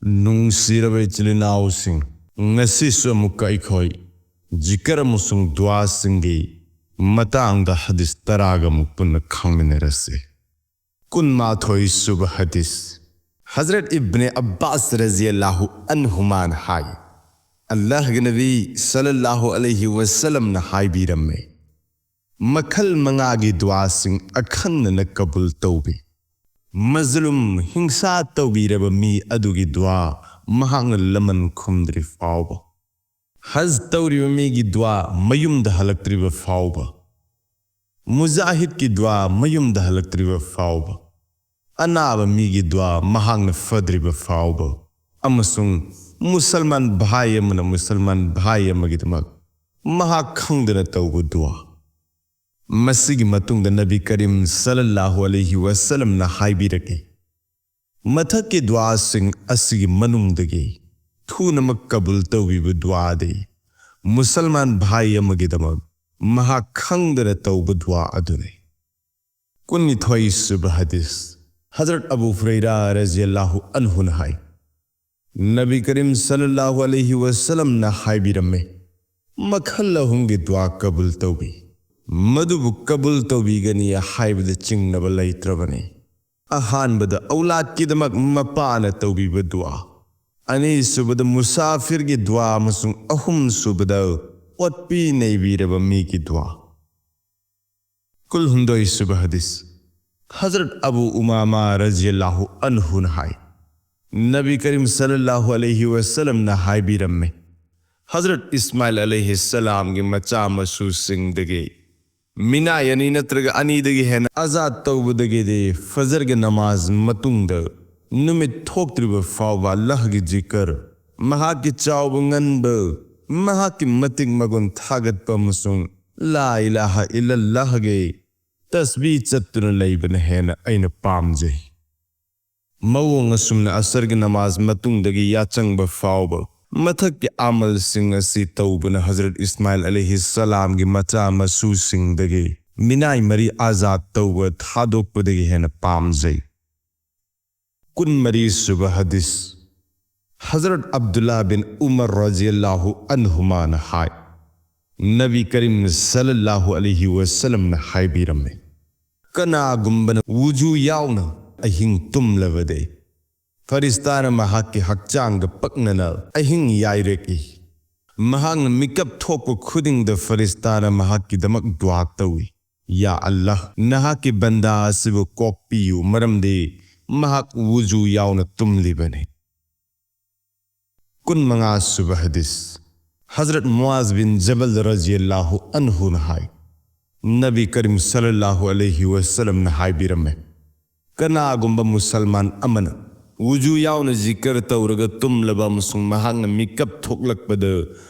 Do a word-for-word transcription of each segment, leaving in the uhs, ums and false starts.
ꯅꯨꯡꯁꯤꯔꯕ ꯏꯆꯤꯜ ꯏꯅꯥꯎꯁꯤꯡ, ꯉꯁꯤꯁꯨ ꯑꯃꯨꯛꯀ ꯑꯩꯈꯣꯏ ꯖꯤꯀꯔ ꯑꯃꯁꯨꯡ ꯗꯨꯋꯥꯁꯤꯡꯒꯤ ꯃꯇꯥꯡꯗ ꯍꯗꯤꯁ ꯇꯔꯥꯒ ꯑꯃꯨꯛ ꯄꯨꯟꯅ ꯈꯪꯃꯤꯟꯅꯔꯁꯤ꯫ ꯀꯨꯟꯃꯥꯊꯣꯏ ꯁꯨꯕ ꯍꯗꯤꯁ꯫ ꯍꯖꯔꯠ ꯏꯕꯅꯦ ꯑꯕ꯭ꯕꯥꯁ ꯔꯖꯤꯌꯜꯂꯥꯍꯨ ꯑꯟꯍꯨꯃꯥꯅ ꯍꯥꯏ, ꯑꯜꯂꯥꯍꯒꯤ ꯅꯕꯤ ꯁꯜꯂꯜꯂꯥꯍꯨ ꯑꯂꯩꯍꯤ ꯋꯁꯜꯂꯝꯅ ꯍꯥꯏꯕꯤꯔꯝꯃꯤ, ꯃꯈꯜ ꯃꯉꯥꯒꯤ ꯗꯨꯋꯥꯁꯤꯡ ꯑꯈꯟꯅꯅ ꯀꯕꯨꯜ ꯇꯧꯕꯤ꯫ ꯃꯖꯂꯨꯝ, ꯍꯤꯡꯁꯥ ꯇꯧꯕꯤꯔꯕ ꯃꯤ ꯑꯗꯨꯒꯤ ꯗꯨꯋꯥ ꯃꯍꯥꯛꯅ ꯂꯃꯟ ꯈꯨꯝꯗ꯭ꯔꯤ ꯐꯥꯎꯕ꯫ ꯍꯖ ꯇꯧꯔꯤꯕ ꯃꯤꯒꯤ ꯗꯨꯋꯥ ꯃꯌꯨꯝꯗ ꯍꯜꯂꯛꯇ꯭ꯔꯤꯕ ꯐꯥꯎꯕ꯫ ꯃꯨꯖꯥꯍꯤꯗꯀꯤ ꯗꯨꯋꯥ ꯃꯌꯨꯝꯗ ꯍꯜꯂꯛꯇ꯭ꯔꯤꯕ ꯐꯥꯎꯕ꯫ ꯑꯅꯥꯕ ꯃꯤꯒꯤ ꯗꯨꯋꯥ ꯃꯍꯥꯛꯅ ꯐꯗ꯭ꯔꯤꯕ ꯐꯥꯎꯕ꯫ ꯑꯃꯁꯨꯡ ꯃꯨꯁꯜꯃꯥꯟ ꯚꯥꯏ ꯑꯃꯅ ꯃꯨꯁꯜꯃꯥꯟ ꯚꯥꯏ ꯑꯃꯒꯤꯗꯃꯛ ꯃꯍꯥꯛ ꯈꯪꯗꯅ ꯇꯧꯕ ꯗꯨꯋꯥ꯫ ꯃꯁꯤꯒꯤ ꯃꯇꯨꯡꯗ ꯅꯕꯤ ꯀꯔꯤꯝ ꯁꯜꯂꯜꯂꯥꯍꯨ ꯑꯂꯩꯍꯤ ꯋꯁꯜꯂꯝꯅ ꯍꯥꯏꯕꯤꯔꯛꯏ, ꯃꯊꯛꯀꯤ ꯗꯨꯋꯥꯁꯤꯡ ꯑꯁꯤꯒꯤ ꯃꯅꯨꯡꯗꯒꯤ ꯊꯨꯅꯃꯛ ꯀꯕꯨꯜ ꯇꯧꯕꯤꯕ ꯗꯨꯋꯥꯗꯤ ꯃꯨꯁꯜꯃꯥꯟ ꯚꯥꯏ ꯑꯃꯒꯤꯗꯃꯛ ꯃꯍꯥꯛ ꯈꯪꯗꯅ ꯇꯧꯕ ꯗꯨꯋꯥ ꯑꯗꯨꯅꯤ꯫ ꯀꯨꯟꯅꯤꯊꯣꯏ ꯁꯨꯕ ꯍꯗꯤꯁ꯫ ꯍꯖꯔꯠ ꯑꯕꯨ ꯍꯨꯔꯩꯔꯥ ꯔꯖꯤꯌꯜꯂꯥꯍꯨ ꯑꯟꯍꯨꯅ ꯍꯥꯏ, ꯅꯕꯤ ꯀꯔꯤꯝ ꯁꯜꯂꯜꯂꯥꯍꯨ ꯑꯂꯩꯍꯤ ꯋꯁꯜꯂꯝꯅ ꯍꯥꯏꯕꯤꯔꯝꯃꯤ, ꯃꯈꯜ ꯑꯍꯨꯝꯒꯤ ꯗꯨꯋꯥ ꯀꯕꯨꯜ ꯇꯧꯕꯤ꯫ ꯃꯗꯨꯕꯨ ꯀꯕꯨꯜ ꯇꯧꯕꯤꯒꯅꯤ ꯍꯥꯏꯕꯗ ꯆꯤꯡꯅꯕ ꯂꯩꯇ꯭ꯔꯕꯅꯤ꯫ ꯑꯍꯥꯟꯕꯗ ꯑꯧꯂꯥꯗꯀꯤꯗꯃꯛ ꯃꯄꯥꯅ ꯇꯧꯕꯤꯕ ꯗꯨꯋꯥ, ꯑꯅꯤꯁꯨꯕꯗ ꯃꯨꯁꯥꯐꯤꯔꯒꯤ ꯗꯨꯋꯥ ꯑꯃꯁꯨꯡ ꯑꯍꯨꯝꯁꯨꯕꯗ ꯑꯣꯠꯄꯤ ꯅꯩꯕꯤꯔꯕ ꯃꯤꯒꯤ ꯗꯨꯋꯥ꯫ ꯀꯨꯜꯍꯨꯝꯗꯣꯏ ꯁꯨꯕ ꯍꯗꯤꯁ꯫ ꯍꯖꯔꯠ ꯑꯕꯨ ꯎꯃꯥꯃꯥ ꯔꯖꯤꯌꯜꯂꯥꯍꯨ ꯑꯟꯍꯨꯅ ꯍꯥꯏ, ꯅꯕꯤ ꯀꯔꯤꯝ ꯁꯜꯂꯜꯂꯥꯍꯨ ꯑꯂꯩꯍꯤ ꯋꯁꯜꯂꯝꯅ ꯍꯥꯏꯕꯤꯔꯝꯃꯤ, ꯍꯖꯔꯠ ꯏꯁꯃꯥꯏꯜ ꯑꯂꯩꯍꯤ ꯁꯂꯥꯝꯒꯤ ꯃꯆꯥ ꯃꯁꯨꯁꯤꯡꯗꯒꯤ ꯃꯤꯅꯥꯏ ꯑꯅꯤ ꯅꯠꯇ꯭ꯔꯒ ꯑꯅꯤꯗꯒꯤ ꯍꯦꯟꯅ ꯑꯖꯥꯗ ꯇꯧꯕꯗꯒꯤꯗꯤ ꯐꯖꯔꯒꯤ ꯅꯃꯥꯖ ꯃꯇꯨꯡꯗ ꯅꯨꯃꯤꯠ ꯊꯣꯛꯇ꯭ꯔꯤꯕ ꯐꯥꯎꯕ ꯑꯜꯂꯥꯍꯒꯤ ꯖꯤꯀꯔ, ꯃꯍꯥꯛꯀꯤ ꯆꯥꯎꯕ ꯉꯟꯕ, ꯃꯍꯥꯛꯀꯤ ꯃꯇꯤꯛ ꯃꯒꯨꯟ ꯊꯥꯒꯠꯄ ꯑꯃꯁꯨꯡ ꯂꯥ ꯏꯂꯥꯍ ꯏꯜꯂꯜꯂꯥꯍꯒꯤ ꯇꯁꯕꯤ ꯆꯠꯇꯨꯅ ꯂꯩꯕꯅ ꯍꯦꯟꯅ ꯑꯩꯅ ꯄꯥꯝꯖꯩ꯫ ꯃꯑꯣꯡ ꯑꯁꯨꯝꯅ ꯑꯁꯔꯒꯤ ꯅꯃꯥꯖ ꯃꯇꯨꯡꯗꯒꯤ ꯌꯥꯆꯪꯕ ꯐꯥꯎꯕ ꯃꯊꯛꯀꯤ ꯑꯃꯜꯁꯤꯡ ꯑꯁꯤ ꯇꯧꯕꯅ ꯍꯖꯔꯠ ꯏꯁꯃꯥꯏꯜ ꯑꯂꯩꯍꯤ ꯁꯂꯥꯝꯒꯤ ꯃꯆꯥ ꯃꯁꯨꯁꯤꯡꯗꯒꯤ ꯃꯤꯅꯥꯏ ꯃꯔꯤ ꯑꯖꯥꯗ ꯇꯧꯕ ꯊꯥꯗꯣꯛꯄꯗꯒꯤ ꯍꯦꯟꯅ ꯄꯥꯝꯖꯩ꯫ ꯀꯨꯟꯃꯔꯤ ꯁꯨꯕ ꯍꯗꯤꯁ꯫ ꯍꯖꯔꯠ ꯑꯕꯗꯨꯜꯂꯥ ꯕꯤꯟ ꯎꯃꯔ ꯔꯖꯤꯌꯜꯂꯥꯍꯨ ꯑꯟꯍꯨꯃꯥꯅ ꯍꯥꯏ, ꯅꯕꯤ ꯀꯔꯤꯝ ꯁꯜꯂꯜꯂꯥꯍꯨ ꯑꯂꯩꯍꯤ ꯋꯁꯜꯂꯝꯅ ꯍꯥꯏꯕꯤꯔꯝꯃꯤ, "ꯀꯅꯥꯒꯨꯝꯕꯅ ꯋꯨꯖꯨ ꯌꯥꯎꯅ ꯑꯍꯤꯡ ꯇꯨꯝꯂꯕꯗꯤ, ꯐꯔꯤꯁꯇꯥꯅ ꯃꯍꯥꯛꯀꯤ ꯍꯛꯆꯥꯡꯒ ꯄꯛꯅꯅ ꯑꯍꯤꯡ ꯌꯥꯏꯔꯛꯏ꯫ ꯃꯍꯥꯛꯅ ꯃꯤꯀꯞ ꯊꯣꯛꯄ ꯈꯨꯗꯤꯡꯗ ꯐꯔꯤꯁꯇꯥꯅ ꯃꯍꯥꯛꯀꯤꯗꯃꯛ ꯗꯨꯋꯥ ꯇꯧꯏ, 'ꯌꯥ ꯑꯜꯂꯥꯍ, ꯅꯍꯥꯛꯀꯤ ꯕꯟꯗꯥ ꯑꯁꯤꯕꯨ ꯀꯣꯛꯄꯤꯌꯨ, ꯃꯔꯝꯗꯤ ꯃꯍꯥꯛ ꯋꯨꯖꯨ ꯌꯥꯎꯅ ꯇꯨꯝꯂꯤꯕꯅꯤ.'" ꯀꯨꯟꯃꯉꯥ ꯁꯨꯕ ꯍꯗꯤꯁ꯫ ꯍꯖꯔꯠ ꯃꯨꯑꯥꯖ ꯕꯤꯟ ꯖꯕꯜ ꯔꯖꯤꯌꯜꯂꯥꯍꯨ ꯑꯟꯍꯨꯅ ꯍꯥꯏ, ꯅꯕꯤ ꯀꯔꯤꯝ ꯁꯜꯂꯜꯂꯥꯍꯨ ꯑꯂꯩꯍꯤ ꯋꯁꯜꯂꯝꯅ ꯍꯥꯏꯕꯤꯔꯝꯃꯤ, "ꯀꯅꯥꯒꯨꯝꯕ ꯃꯨꯁꯜꯃꯥꯟ ꯑꯃꯅ ꯋꯨꯖꯨ ꯌꯥꯎꯅ ꯖꯤꯀꯔ ꯇꯧꯔꯒ ꯇꯨꯝꯂꯕ ꯑꯃꯁꯨꯡ ꯃꯍꯥꯛꯅ ꯃꯤꯀꯞ ꯊꯣꯛꯂꯛꯄꯗ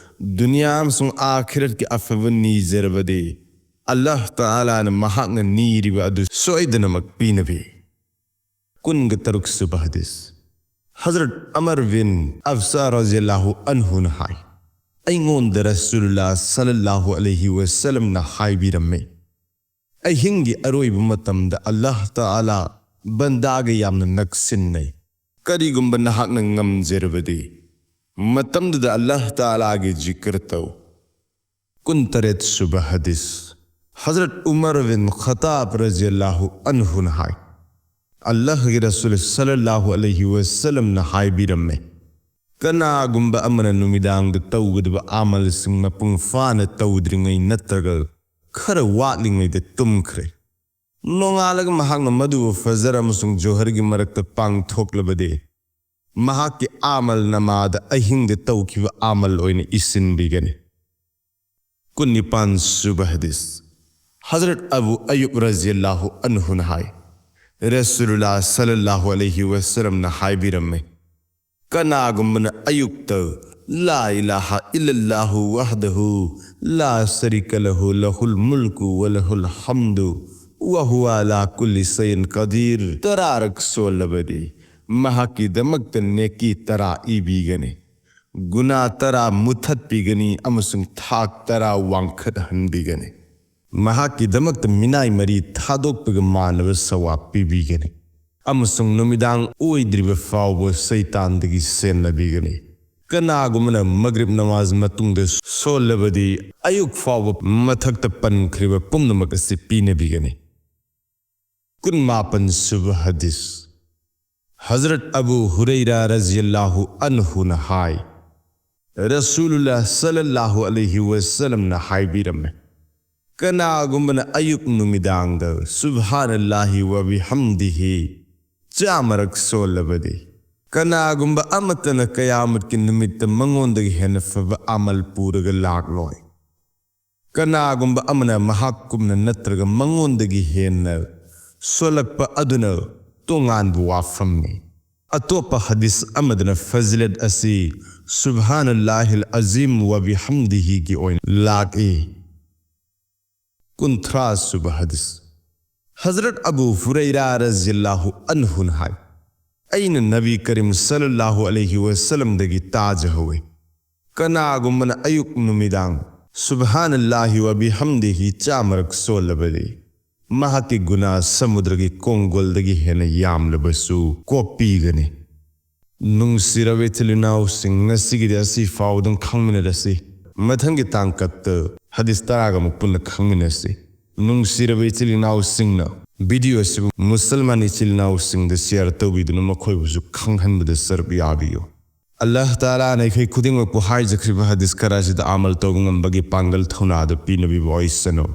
ꯗꯨꯅꯤꯌꯥ ꯑꯃꯁꯨꯡ ꯑꯥꯈꯤꯔꯠꯀꯤ ꯑꯐꯕ ꯅꯤꯖꯔꯕꯗꯤ, ꯑꯜꯂꯥꯍ ꯇꯥꯂꯥꯅ ꯃꯍꯥꯛꯅ ꯅꯤꯔꯤꯕ ꯑꯗꯨ ꯁꯣꯏꯗꯅꯃꯛ ꯄꯤꯅꯕꯤ"꯫ ꯀꯨꯟꯒ ꯇꯔꯨꯛ ꯁꯨꯕ ꯍꯗꯤꯁ꯫ ꯍꯖꯔꯠ ꯑꯃꯔ ꯕꯤꯟ ꯑꯐꯁꯥ ꯔꯖꯤꯌꯜꯂꯥꯍꯨ ꯑꯟꯍꯨꯅ ꯍꯥꯏ, ꯑꯩꯉꯣꯟꯗ ꯔꯁꯨꯂꯨꯜꯂꯥ ꯁꯜꯂꯜꯂꯥꯍꯨ ꯑꯂꯩꯍꯤ ꯋꯁꯜꯂꯝꯅ ꯍꯥꯏꯕꯤꯔꯝꯃꯤ, "ꯑꯍꯤꯡꯒꯤ ꯑꯔꯣꯏꯕ ꯃꯇꯝꯗ ꯑꯜꯂꯥꯍ ꯇꯥꯂꯥ ꯕꯟꯗꯥꯒ ꯌꯥꯝꯅ ꯅꯛꯁꯤꯟꯅꯩ꯫ ꯀꯔꯤꯒꯨꯝꯕ ꯅꯍꯥꯛꯅ ꯉꯝꯖꯔꯕꯗꯤ, ꯃꯇꯝꯗꯨꯗ ꯑꯜꯂꯥꯍ ꯇꯥꯂꯥꯒꯤ ꯖꯤꯀꯔ ꯇꯧ"꯫ ꯀꯨꯟꯇꯔꯦꯠ ꯁꯨꯕ ꯍꯗꯤꯁ꯫ ꯍꯖꯔꯠ ꯎꯃꯔ ꯕꯤꯟ ꯈꯠꯇꯥꯕ ꯔꯖꯤꯌꯜꯂꯥꯍꯨ ꯑꯟꯍꯨꯅ ꯍꯥꯏ, ꯑꯜꯂꯥꯍꯒꯤ ꯔꯁꯨꯜ ꯁꯜꯂꯜꯂꯥꯍꯨ ꯑꯂꯩꯍꯤ ꯋꯁꯜꯂꯝꯅ ꯍꯥꯏꯕꯤꯔꯝꯃꯤ, "ꯀꯅꯥꯒꯨꯝꯕ ꯑꯃꯅ ꯅꯨꯃꯤꯗꯥꯡꯗ ꯇꯧꯒꯗꯕ ꯑꯃꯜꯁꯤꯡ ꯃꯄꯨꯡ ꯐꯥꯅ ꯇꯧꯗ꯭ꯔꯤꯉꯩ ꯅꯠꯇ꯭ꯔꯒ ꯈꯔ ꯋꯥꯠꯂꯤꯉꯩꯗ ꯇꯨꯝꯈ꯭ꯔꯦ, ꯅꯣꯡꯉꯥꯜꯂꯒ ꯃꯍꯥꯛꯅ ꯃꯗꯨꯕꯨ ꯐꯖꯔ ꯑꯃꯁꯨꯡ ꯖꯣꯍꯔꯒꯤ ꯃꯔꯛꯇ ꯄꯥꯡꯊꯣꯛꯂꯕꯗꯤ, ꯃꯍꯥꯛꯀꯤ ꯑꯃꯜ ꯅꯃꯥꯗ ꯑꯍꯤꯡꯗ ꯇꯧꯈꯤꯕ ꯑꯃꯜ ꯑꯣꯏꯅ ꯏꯁꯤꯟꯕꯤꯒꯅꯤ"꯫ ꯀꯨꯟꯅꯤꯄꯥꯟ ꯁꯨꯕ ꯍꯗꯤꯁ꯫ ꯍꯖꯔꯠ ꯑꯕꯨ ꯑꯌꯨꯕ ꯔꯖꯤꯌꯜꯂꯥꯍꯨ ꯑꯟꯍꯨꯅ ꯍꯥꯏ, ꯔꯁꯨꯂꯨꯜꯂꯥ ꯁꯜꯂꯜꯂꯥꯍꯨ ꯑꯂꯩꯍꯤ ꯋꯁꯜꯂꯝꯅ ꯍꯥꯏꯕꯤꯔꯝꯃꯤ, "ꯀꯅꯥꯒꯨꯝꯕꯅ ꯑꯌꯨꯛꯇ ꯂꯥ ꯏꯂꯥꯍ ꯏꯜꯂꯜꯂꯥꯍꯨ ꯋꯍꯗꯍꯨ ꯂꯥ ꯁꯔꯤꯀ ꯂꯍꯨ ꯂꯍꯨꯜ ꯃꯨꯜꯀꯨ ꯋ ꯂꯍꯨꯜ ꯍꯝꯗꯨ ꯋ ꯍꯨꯋ ꯑꯂꯥ ꯀꯨꯜꯂꯤ ꯁꯩꯏꯟ ꯀꯗꯤꯔ ꯇꯔꯥꯔꯛ ꯁꯣꯜꯂꯕꯗꯤ, ꯃꯍꯥꯛꯀꯤꯗꯃꯛꯇ ꯅꯦꯀꯤ ꯇꯔꯥ ꯏꯕꯤꯒꯅꯤ, ꯒꯨꯅꯥ ꯇꯔꯥ ꯃꯨꯊꯠꯄꯤꯒꯅꯤ ꯑꯃꯁꯨꯡ ꯊꯥꯛ ꯇꯔꯥ ꯋꯥꯡꯈꯠꯍꯟꯕꯤꯒꯅꯤ꯫ ꯃꯍꯥꯛꯀꯤꯗꯃꯛꯇ ꯃꯤꯅꯥꯏ ꯃꯔꯤ ꯊꯥꯗꯣꯛꯄꯒ ꯃꯥꯟꯅꯕ ꯁꯋꯥꯕ ꯄꯤꯕꯤꯒꯅꯤ"꯫ ꯑꯃꯁꯨꯡ ꯅꯨꯃꯤꯗꯥꯡ ꯑꯣꯏꯗ꯭ꯔꯤꯕ ꯐꯥꯎꯕ ꯁꯩꯇꯥꯟꯗꯒꯤ ꯁꯦꯟꯅꯕꯤꯒꯅꯤ꯫ ꯀꯅꯥꯒꯨꯝꯕꯅ ꯃꯒ꯭ꯔꯤꯕ ꯅꯃꯥꯖ ꯃꯇꯨꯡꯗ ꯁꯣꯜꯂꯕꯗꯤ, ꯑꯌꯨꯛ ꯐꯥꯎꯕ ꯃꯊꯛꯇ ꯄꯟꯈ꯭ꯔꯤꯕ ꯄꯨꯝꯅꯃꯛ ꯑꯁꯤ ꯄꯤꯅꯕꯤꯒꯅꯤ꯫ ꯀꯨꯟꯃꯥꯄꯟ ꯁꯨꯕ ꯍꯗꯤꯁ꯫ ꯍꯖꯔꯠ ꯑꯕꯨ ꯍꯨꯔꯩꯔꯥ ꯔꯖꯤꯌꯜꯂꯥꯍꯨ ꯑꯟꯍꯨꯅ ꯍꯥꯏ, ꯔꯁꯨꯂꯨꯜꯂꯥꯍ ꯁꯜꯂꯜꯂꯥꯍꯨ ꯑꯂꯩꯍꯤ ꯋꯁꯜꯂꯝꯅ ꯍꯥꯏꯕꯤꯔꯝꯃꯤ, ꯀꯅꯥꯒꯨꯝꯕꯅ ꯑꯌꯨꯛ ꯅꯨꯃꯤꯗꯥꯡꯗ ꯁꯨꯕꯍꯥꯅꯜꯂꯥꯍꯤ ꯋ ꯕꯤꯍꯝꯗꯤꯍꯤ ꯆꯥꯃꯔꯛ ꯁꯣꯜꯂꯕꯗꯤ, ꯀꯅꯥꯒꯨꯝꯕ ꯑꯃꯠꯇꯅ ꯀꯌꯥꯃꯠꯀꯤ ꯅꯨꯃꯤꯠꯇ ꯃꯉꯣꯟꯗꯒꯤ ꯍꯦꯟꯅ ꯐꯕ ꯑꯃꯜ ꯄꯨꯔꯒ ꯂꯥꯛꯂꯣꯏ꯫ ꯀꯅꯥꯒꯨꯝꯕ ꯑꯃꯅ ꯃꯍꯥꯛꯀꯨꯝꯅ ꯅꯠꯇ꯭ꯔꯒ ꯃꯉꯣꯟꯗꯒꯤ ꯍꯦꯟꯅ ꯁꯣꯜꯂꯛꯄ ꯑꯗꯨꯅ ꯇꯣꯉꯥꯟꯕ ꯋꯥꯐꯝꯅꯤ꯫ ꯑꯇꯣꯞꯄ ꯍꯗꯤꯁ ꯑꯃꯗꯅ ꯐꯖꯤꯂꯠ ꯑꯁꯤ ꯁꯨꯕꯍꯥꯅꯜꯂꯥꯍꯤꯜ ꯑꯖꯤꯝ ꯋ ꯕꯤꯍꯝꯗꯤꯍꯤꯒꯤ ꯑꯣꯏꯅ ꯂꯥꯛꯏ꯫ ꯀꯨꯟꯊ꯭ꯔꯥ ꯁꯨꯕ ꯍꯗꯤꯁ꯫ ꯍꯖꯔꯠ ꯑꯕꯨ ꯍꯨꯔꯩꯔꯥ ꯔꯖꯤꯌꯜꯂꯥꯍꯨ ꯑꯟꯍꯨꯅ ꯍꯥꯏ, ꯑꯩꯅ ꯅꯕꯤ ꯀꯔꯤꯝ ꯁꯜꯂꯜꯂꯥꯍꯨ ꯑꯂꯩꯍꯤ ꯋꯁꯜꯂꯝꯗꯒꯤ ꯇꯥꯖꯍꯧꯏ, ꯀꯅꯥꯒꯨꯝꯕꯅ ꯑꯌꯨꯛ ꯅꯨꯃꯤꯗꯥꯡ ꯁꯨꯕꯍꯥꯅꯜꯂꯥꯍꯤ ꯋ ꯕꯤꯍꯝꯗꯤꯍꯤ ꯆꯥꯃꯔꯛ ꯁꯣꯜꯂꯕꯗꯤ, ꯃꯍꯥꯛꯀꯤ ꯒꯨꯅꯥ ꯁꯃꯨꯗ꯭ꯔꯒꯤ ꯀꯣꯡꯒꯣꯜꯗꯒꯤ ꯍꯦꯟꯅ ꯌꯥꯝꯂꯕꯁꯨ ꯀꯣꯛꯄꯤꯒꯅꯤ꯫ ꯅꯨꯡꯁꯤꯔꯕ ꯏꯆꯤꯜ ꯏꯅꯥꯎꯁꯤꯡ, ꯉꯁꯤꯒꯤꯗꯤ ꯑꯁꯤ ꯐꯥꯎꯗꯪ ꯈꯪꯃꯤꯟꯅꯔꯁꯤ꯫ ꯃꯊꯪꯒꯤ ꯇꯥꯡꯀꯛꯇ ꯍꯗꯤꯁ ꯇꯔꯥꯒ ꯑꯃꯨꯛ ꯄꯨꯟꯅ ꯈꯪꯃꯤꯟꯅꯁꯤ꯫ ꯅꯨꯡꯁꯤꯔꯕ ꯏꯆꯤꯜ ꯏꯅꯥꯎꯁꯤꯡꯅ ꯚꯤꯗꯤꯑꯣ ꯑꯁꯤꯕꯨ ꯃꯨꯁꯜꯃꯥꯟ ꯏꯆꯤꯜ ꯏꯅꯥꯎꯁꯤꯡꯗ ꯁꯤꯌꯥꯔ ꯇꯧꯕꯤꯗꯨꯅ ꯃꯈꯣꯏꯕꯨꯁꯨ ꯈꯪꯍꯟꯕꯗ ꯁꯔꯨꯛ ꯌꯥꯕꯤꯌꯨ꯫ ꯑꯜꯂꯥꯍ ꯇꯥꯂꯥꯅ ꯑꯩꯈꯣꯏ ꯈꯨꯗꯤꯡꯃꯛꯄꯨ ꯍꯥꯏꯖꯈ꯭ꯔꯤꯕ ꯍꯗꯤꯁ ꯈꯔ ꯑꯁꯤꯗ ꯑꯃꯜ ꯇꯧꯕ ꯉꯝꯕꯒꯤ ꯄꯥꯡꯒꯜ ꯊꯧꯅꯥꯗ ꯄꯤꯅꯕꯤꯕ ꯑꯣꯏꯁꯅꯨ꯫